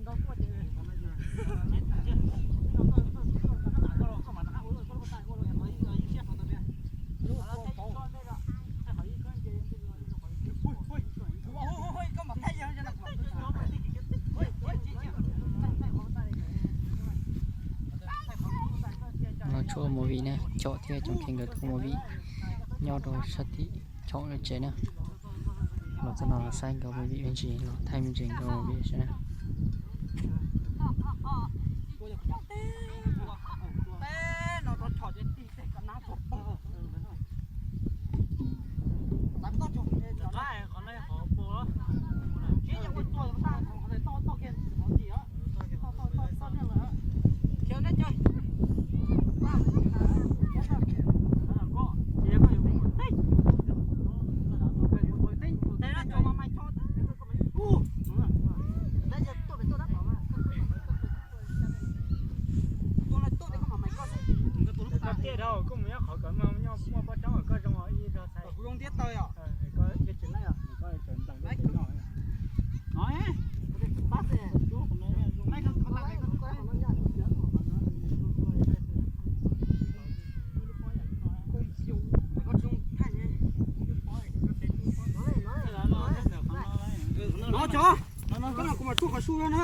Los tshuab movie na, Chom thiab tsoom kheej nkawd tua movie nyob rau sab tim Chom lub tsev na. Los txog no los saib nkawd movie me ntsis, los thaij me ntsis nkawd movie saib na. Koj tiag dhau, koj mus nyob qhov kawg, muaj pob roob kom koj zoo ib zaug thaij. No cov, koj los kuv mam tsuj qhov su na.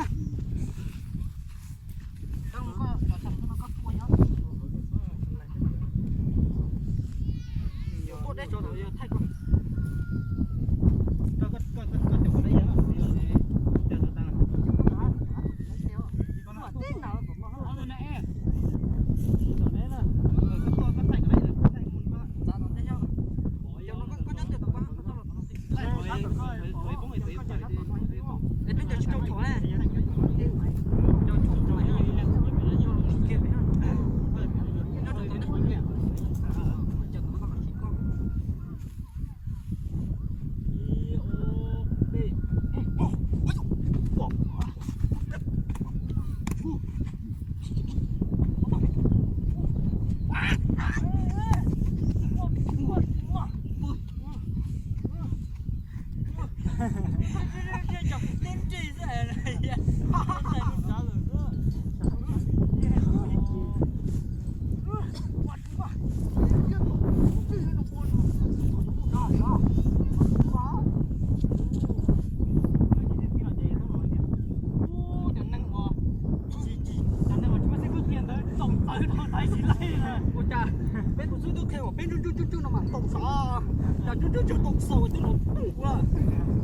Ua cas peb tus xwb twb qhia kom peb ntswj ntswj ntswj no mas ntaus xov, cas ntswj ntswj ntswj ntaus xov twb los poob kuv lawm.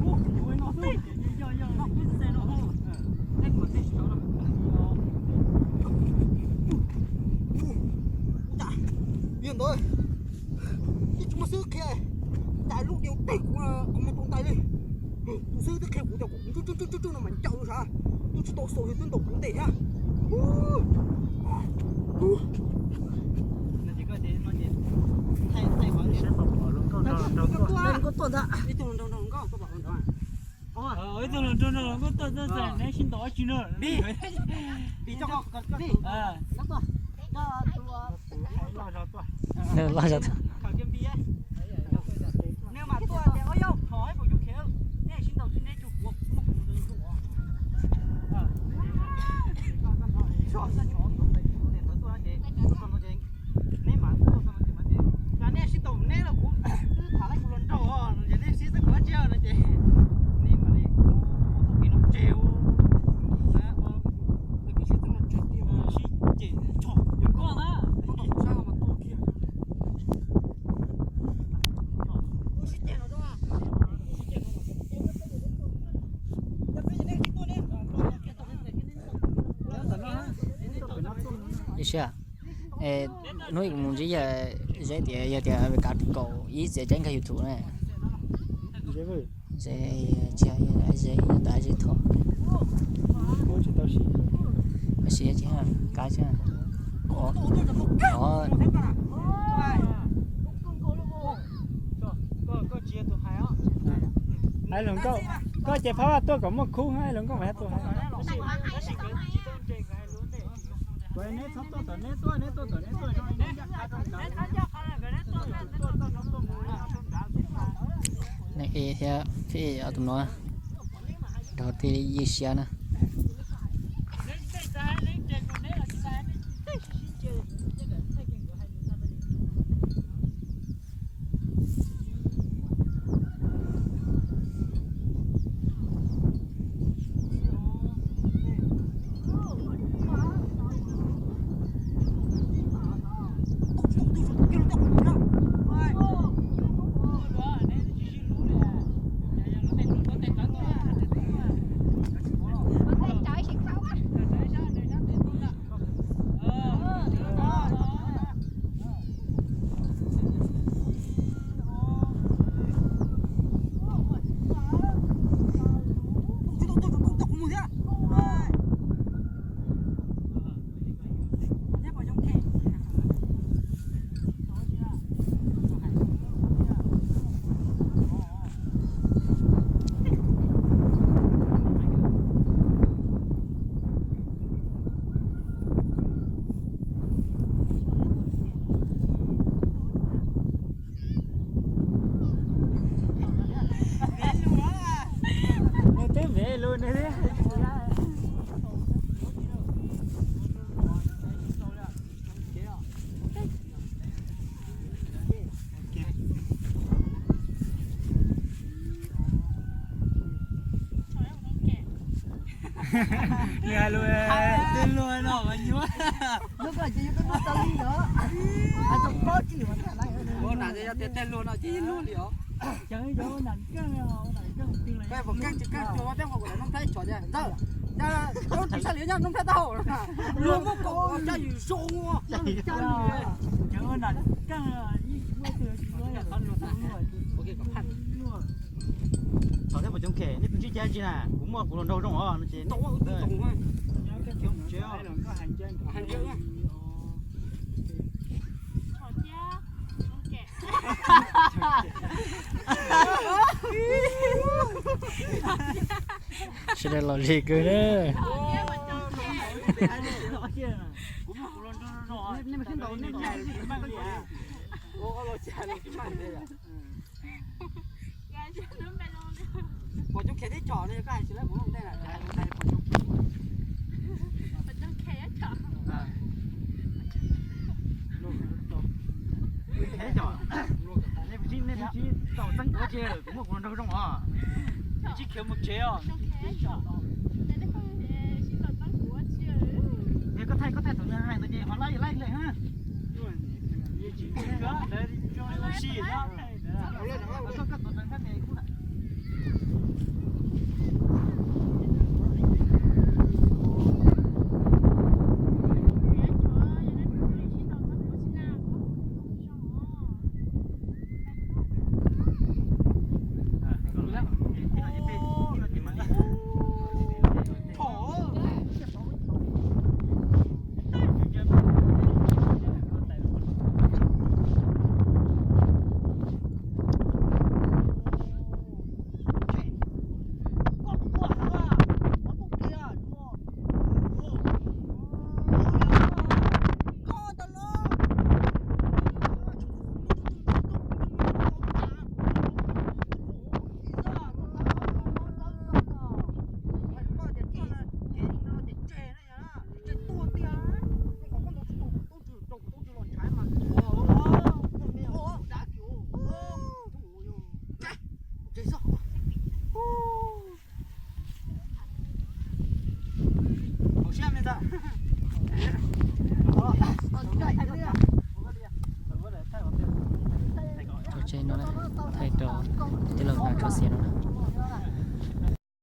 Ua cas yog ntawd, ib tsis muaj xwb qhia, cas lub diav teg kuv qhov muag rau ntais li. Tus xwb twb qhia kuv tias kom kuv ntswj ntswj ntswj no mas ncaws sav, twb tsis tau xaus yog twb ntaus kuv ntes thiab. Ib tug hluas nraug nraug nkauj tuaj, neb sib ntaus dab tsi na? Loj zog tuaj. Nws mas tuaj tias, o yog, thov ib puas cub khiav, nej sib ntaus tsis neb cug kuv muaj kuv ntawd tuaj. Neb mas tuaj txog no ces mas ces, cas nej sib ntaus neb los kuv twb tham laib kuv hluas nraug no ces nej sib xwb kuv dab tsi no ces, neb mas li kuv txoj kev no tseg. Sib cem tso, yog koj na. Ib sij, hnub ib kuv mus ntsib yawg Zeb tias yog tias kav kaum ib txiav tseeb kawg YouTube na. Zeb, tsis yog Zeb, yog ntawm Zeb Thoj. Siab tsis, kav tsis. Hais lus nkauj, koj ces phab vaj tuaj kom muaj khub, hais lus nkauj mas tus hais. Neeg e thiab phib e ob tug no nrog tej ywj siab na. Twb me lus ne. Nws hais lus, tej luag no mas nyuaj. Ua nas yog tias tej luag no ces yeej luag li os. Koj puas keej tsis keej, tsuas ua tej qhov kuv lawv Nuj Nplhaib tso tias ntawd, cas Nuj Nplhaib tau, luag muab kaum caj yus zoo. Thaum thiab puas coob khem nej tus ntsib cai tsis na, kuv muaj kuv hluas nraug zoo os no ces. Sawv daws los lig kawg na. Puas coob khem thiab tsom no, koj hais tsis lawv kuv lub ntej na. Khem tsom, nej tsis tau txeeb kuv tsis, kuv muaj kuv hluas nraug zoo os. Tsis khiav mus tsev os. Yog koj thaij, koj thaij thaum nws hais ntawd ces ho laib laib lawm ha. Thaum tsev no thaij rau tij laug Nag Tshuab Xiav no na.